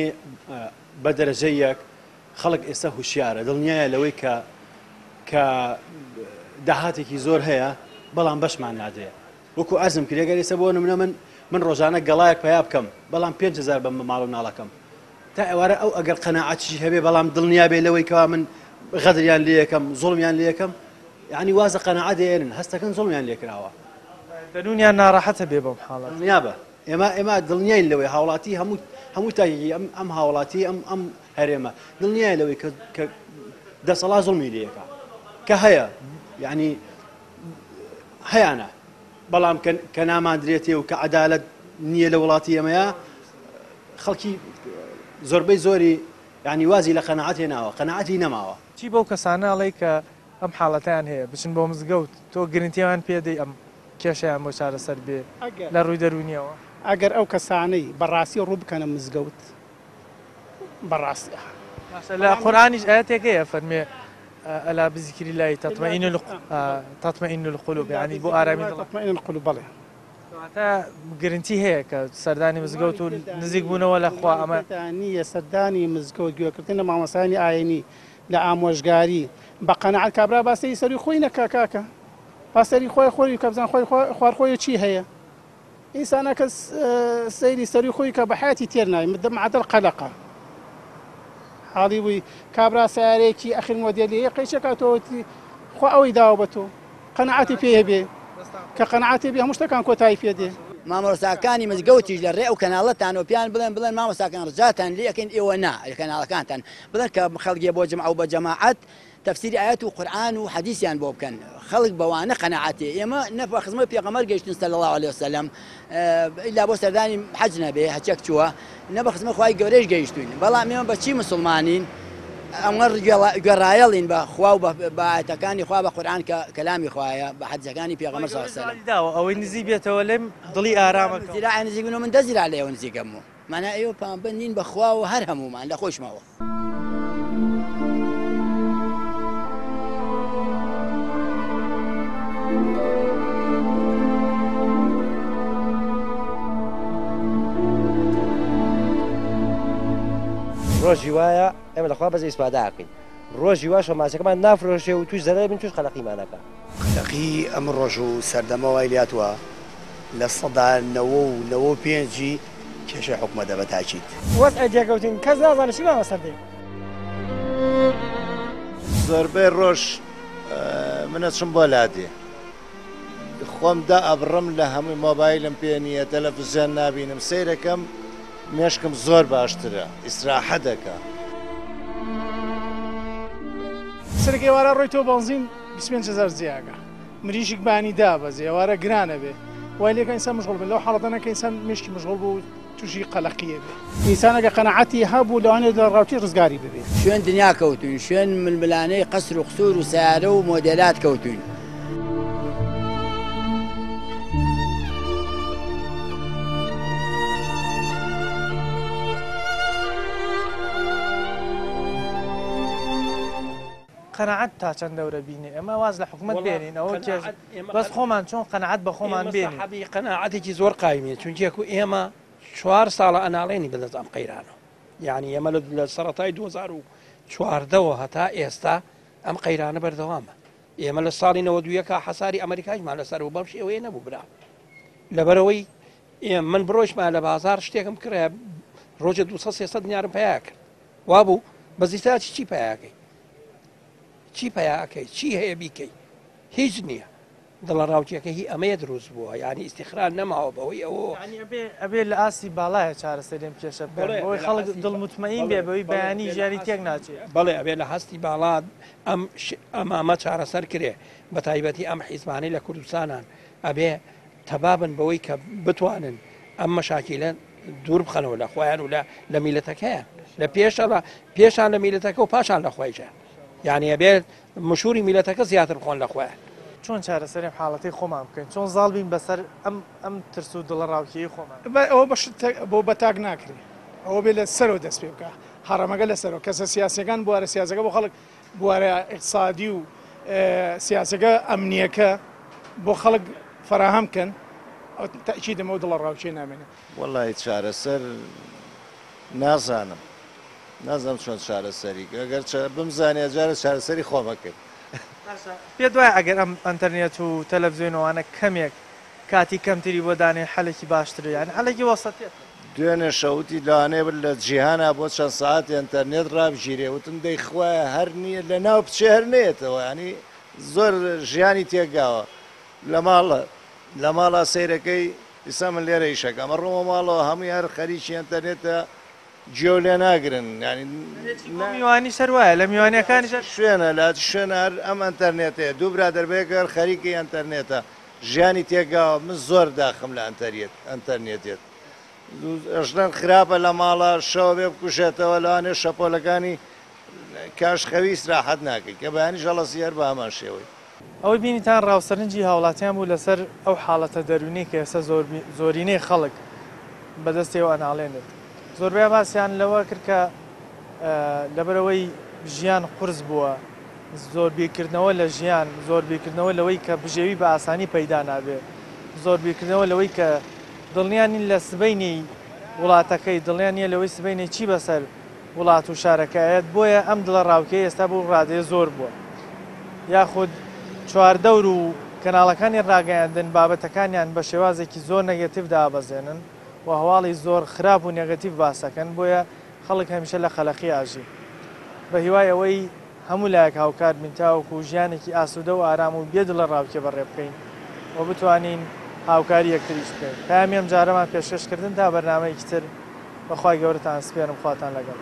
بە دەرەجەی یەک خەڵک ئێستا هوشیارە دڵنیایە لەوەی کە کە داهاتێکی زۆر هەیە بەڵام بەشمان نادرێ وەکو ئەرزم کرد ئەگەر ئێستا بۆ نمونە من من ڕۆژانە گەڵایەک پیا بکەم بەڵام 5000 بەم ماڵ و ناڵەکەم تا ئێوارە ئەو ئەگەر قەناعەتیشی هەبێ بەڵام دڵنیا بێ لەوەی کەوا من غەدریان لێ یەکەم زوڵمیان لێ یەکەم یعنی وازە قەناعەت دێنن هەستەکەن زوڵمیان لێکراوە دەروونیان ناڕەحەتە بێ بەم حاڵەت دڵنیابە. ئێمە ئێمە دڵنیاین لەوەی هاوڵاتی هەموو هەموو تاکێکی ئەم ئەم هاوڵاتی ئەم ئەم هەرێمە دڵنیایە لەوەی کە کە دەسەڵات زوڵمی لێکا کە هەیە یعنی هەیانە بەڵام کە ناماندرێتێ و کە عەدالەت نییە لە وڵاتی ئێمەیە خەڵکی زۆربەی زۆری یعنی وازی لە قەناعەت هێناوە قەناعەتی نەماوە. چی بەو کەسانە ئەڵێی کە ئەم حاڵەتەیان هەیە بچن بۆ مزگەوت تۆ گرنتییان پێ دەی ئەم کێشەیان بۆ چارەسەر بێ لە ڕووی دەروونییەوە؟ ئەگەر ئەو کەسانەی بەڕاستی ڕوو بکەنە مزگەوت بەڕاستی. باشە لە قورئانیش ئایەتێک هەیە فەرمێ الا بذکر اللە تطمئن القلوب یانی بۆ ئارامی دڵ. تطمئن القلوب بەڵێ. کەواتە گرنتی هەیە کە سەردانی مزگەوت و نزیک بوونەوە لە خوا ئەمە. نییە سەردانی مزگەوت گوێکردن لە مامۆستایانی ئاینی لە ئامۆژگاری بە قەناعەت کابرا با سەیری سەروی خۆی نەکا کاکە با سەری خۆی خۆی کە بزان خۆی خوار خۆی چی هەیە ئینسانە کە سەیری سەروی خۆی کە بە حیاتی تێر نای معدل قەلەقە حاڵی بووی کابرا سیارەیەکی ئەخیر مۆدێلی هەیە قەیچەکاتەوە خوا ئەوەی داوە بە تۆ قەناعەتی پێ هەبێ کە قەناعەتی بێ هەموو شتەکان کۆتایی پێ دێ. مامۆستاکانی مزگەوتیش لە ڕێ ئەو کەناڵەتانەوە پێیان بڵێن بڵێن مامۆستاکان ڕجاتان لێ ئەکەین ئێوە نا لە کەناڵەکانتان بڵێن کە خەڵک یە بۆ جمعە و بە جەماعەت تەفسیری ئایەت و قورئان و حەدیسیان بۆ بکەن خەڵک بەوانە قەناعەتێ ئێمە نە بە خزمەت پێغەمبەر گەیشتن صلی اللە علیە وسلم ئیلا بۆ سەردانی حەج نەبێ هەچەک چووە نە بە خزمەت خوای گەورەیش گەیشتوین بەڵام ئێمە بە چی مسوڵمانین ئەمە گوێڕایەڵین بە خوا و بە ئایەتەکانی خوا بە قورئان کە کەلامی خوایە بە حەدیسەکانی پێغەمبەر صلی اللە علیه وسلم داوە ئەوەی نزیک بێتەوە لێم دڵی ئارامە زیراع نزیک بن و من دە زیراع لێوە نزیکەم و مانا ئێوە پابەند نین بە خوا و هەر هەموومان لە خۆشمەوە. ڕۆژی وایە ئێمە لەخوا بەس ئیسفادە ئەکەین ڕۆژی واش ماسەکەمان نافرۆشێ و توش زەرەر بین توش قەلەقیمانەکە. قەلەقی ئەم ڕۆژ و سەردەمە وای لاتوە 95% ی کێشەی حکومەتە بە تاکید. وەزعێ تێکەوتین کەس نازانێ چیمان بەسەر دێ. زۆربەی ڕۆژ من ئەچم بۆ لادێ خۆم دائەبڕم لە هەمووی مۆبایلم پێ نییە تەلەفزیۆن نابینم سەیرەکەم مێشکم زۆر باشترە ئیسراحە دەکا. سەرەک ئێوارە ڕۆی تۆ بەنزین 25 هەزار جیاکە مریشک بانی دابەزێ ئێوارە گرانە بێ وای لێکە ئینسان مشغوڵ بێ لەو حاڵەتانە کە ئینسان مێشکی مشغوڵ بوو تووشی قەلەقیە بێ. ئینسان ئەگەر قەناعەتی هەبوو لەوانەیە لە ڕاوچی ڕزگاری ببێ. شوێن دنیا کەوتوین شوێن ململانێی قەسر و قسور و سەیارە و مۆدێلات کەوتوین. قەناعەت تا چەند دەورە بینێ ئێمە واز لە حکومەت بێنین ئەوە کێش بەس خۆمان چۆن قەناعەت بە خۆمان بێنین. سەحەبی قەناعەتێکی زۆر قایمیە چونکێکو ئێمە چوار ساڵە ئەناڵێنی بەدەست ئەم قەیرانەوە یعنی ئێمە لە سەرەتای 2014ەوە هەتا ئێستا ئەم قەیرانە بەردەوامە ئێمە لە ساڵی 91 حەساری ئەمریکایشمان لەسەر و بەم شێوەیە نەبوو برا لەبەرەوەی من بڕۆشمان لە بازار شتێکم کڕێ ڕۆژە 200 300 دینارم پیا کرد وابوو بەزیتا چی چی پیاکەی چی پیاکەی چی هەیە بیکەی هیچ نییە دڵەڕاوکێکە هی ئەمەیە دروست بووە یعنی ئیسیخران نەماوە بەهۆی ئەوە ئەبێ لە ئاستی باڵایە چارەسەری ئەم کێشە بکەن بۆی خەڵک دڵ متمەین بێ بەوەی بەیانی ژیانی تێک ناچێ. بەڵێ ئەبێ لە هەستی باڵا ئەم ئەمامە چارەسەر کرێ بە تایبەتی ئەم حیزبانەی لە کوردستانان ئەبێ تەبابن بەوەی کە بتوانن ئەم مەشاکیلە دوور بخەنەوە لە خۆیان و لە میلەتەکەیان لە پێشەوە پێشان لە میلەتەکە و پاشان لە خۆیان یعنی ئەبێت مشوری میلەتەکە زیاتر بخۆن لە خۆیان. چۆن چارەسەری ئەم حاڵەتەی خۆمان بکەین؟ چۆن زاڵ بین بەسەر ئەم ئەم ترس و دڵەڕاوکێی خۆمان؟ ئەوە بە شت بۆ بە تاک ناکرێ ئەوە بێ لە سەرەوە دەست پێ بکا هەڕەمەکە لە سەرەوە کەسە سیاسیەکان بوارە سیاسەکە بۆ خەڵک بوارە ئیقتسادی و سیاسەکە ئەمنیەکە بۆ خەڵک فەراهەم کەن تەئکیدم ئەو دڵەڕاوکێ نامێنێ. وەڵای چارەسەر نازانم نازانم چۆن چارەسەری ئەگەر بمزانیە جارێ چارەسەری خۆم ئەکرد. باشە پێت وایە ئەگەر ئەم ئەنتەرنێت و تەلەفزیۆن و ئەوانە کەمێک کاتی کەمتری بۆ دانێی حەلێکی باشترە یانی حەلێکی وەسەتیەتە؟ دوێنێ شەوتی لەوانەیە لە جیهانا بۆ چەند سەعاتێ ئەنتەرنێت ڕابگیرێ وتم دەی خوایە هەر نیە لەناو بچێ هەر نەیەتەوە یانی زۆر ژیانی تێکگاوە لە ماڵە لە ماڵا سەیرەکەی. ئیستا من لێرە ئیشەکەم ئەڕۆمە ماڵەوە هەمووی هەر خەریکی ئەنتەرنێتە گوێو لێ ناگرن یانی بۆ میوانیش هەر وایە لە میوانیەکانیش هەر. شوێنە لە شوێنە هەر ئەم ئەنتەرنێتەیە دوو برادەر بەیەکەوە هەر خەریکی ئەنتەرنێتە ژیانی تێکگاوە من زۆر داخم لە ئەنتەریێت ئەنتەرنێتێت ژنان خراپە لە ماڵە شەوە بێ بکوژێتەوە لەوانەیە شەپۆلەکانی کاش خەوی ئیسراحەت ناکەی کە بەیانیش هەڵەسی هەر بە هەمان شێوەی. ئەوەی بینیتان ڕاو سەرنجی هاوڵاتیان بوو لەسەر ئەو حاڵەتە دەروونیەی کە ئێستا زۆرینەی خەڵک بەدەستیەوە ئەناڵێنێت. زۆربەیان باسیان لەوە کرد کە لەبەرئەوەی ژیان قورس بووە، زۆر بیرکردنەوە لە ژیان، زۆر بیرکردنەوە لەوەی کە بژێوی بە ئاسانی پەیدا نابێ، زۆر بیرکردنەوە لەوەی کە دڵنیا نین لە سبەینێی وڵاتەکەی، دڵنیا نییە لەوەی سبەینێ چی بەسەر وڵات و شارەکە ئەیەت، بۆیە ئەم دڵەڕاوکێیە ئێستا بەو ڕادەیە زۆر بووە. یاخود چواردەور و کەناڵەکانی ڕاگەیاندن بابەتەکانیان بە شێوازێکی زۆر نەگەتیڤ دابەزێنن و هەواڵی زۆر خراپ و نێگەتیڤ باس ئەکەن، بۆیە خەڵک هەمیشە لە قەلەقی ئاژی. بە هیوای ئەوەی هەموو لایەک هاوکار بین تاوەکو ژیانێکی ئاسوودە و ئارام و بێ دڵەڕاوکێ بەڕێ بکەین و بتوانین هاوکاری یەکتریش بکەین. پەیامی ئەمجارەمان پێشکەش کردن تا بەرنامەیەکی تر بە خوای گەورەتان ئەسپێرم خواتان لەگەڵ.